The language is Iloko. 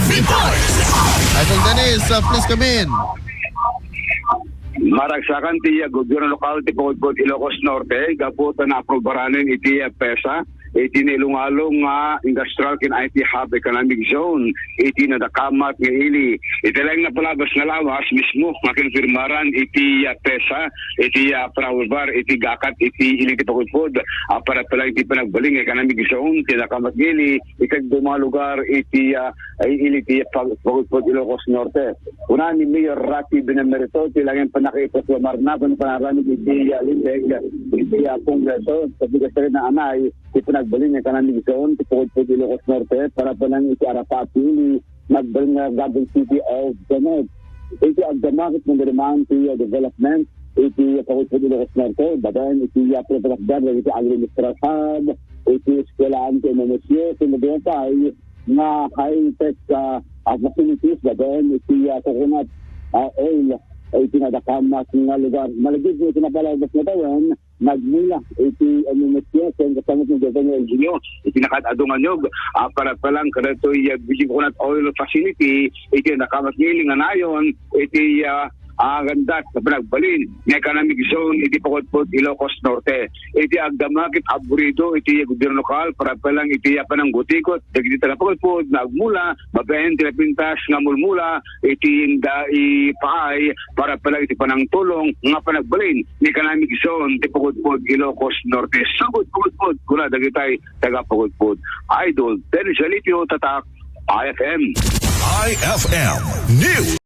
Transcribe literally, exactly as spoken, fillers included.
Idol Dennis, uh, please come in. Maragsakan ti, uh, gobyerno lokal ti Pagudpud Ilocos Norte, gapu ta naaprubaran iti, uh, pesa, iti nailungalung nga industrial ken I T hub economic zone, iti nadakamat nga ili. Iti laeng napalabas nga lawas mismo nga kinfirmaran iti, uh, pesa, iti, uh, approval iti gakat iti ili ti Pagudpud, uh, para pala iti panagbalin nga economic zone, ti nadakamat nga ili, iti duma lugar, iti, uh, ay ili ti Pag-, Pagudpud Ilocos Norte. Kuna ni Mayor Rafi Benamerito, ti laeng pannakaipaslamarna ken panaramid iti, ah, Linteg, iti, ah, Kongreso, sa bigas na anay, ti panagbalin nga economic zone, ti Pagudpud Ilocos Norte, para pa lang iti arapat ti ili, nagbalin nga Garden City of the North. Iti agdama ket nagdiriman ti, ah, development, iti Pagudpud Ilocos Norte, babaen iti, ah, pagpalakdan, iti agricultural hub, iti eskwelahan ti M M S U, ken dagiti pay, nga high-tech, ah, ah, facilities, babaen iti, ah, coconut, ah, oil, ah, iti nadakamat nga lugar. Malagip iti napalabas nga tawen, nagmula iti M M S S, ken kastamot ni Governor Eugenio, iti nakaad-adu nga niyog, ah, para pa lang kadatoy, ah, Virgin Coconut Oil Facility, iti nadakamat nga ili nga nayon, iti, ah, ah, gandat nga panagbalin nga economic zone iti Pagudpud, Ilocos Norte. Iti agdama ket aburido iti gobyerno lokal para pa lang iti pananggutigot dagiti taga-Pagudpud nga agmula babaen ti napintas nga mulmula iti inda ipaay para pa lang iti panangtulong nga panagbalin nga economic zone ti Pagudpud, Ilocos Norte. Sugod Pagudpud, kuna dagitay taga-Pagudpud. Idol Dennis Alipio, Tatak, I F M. I F M News.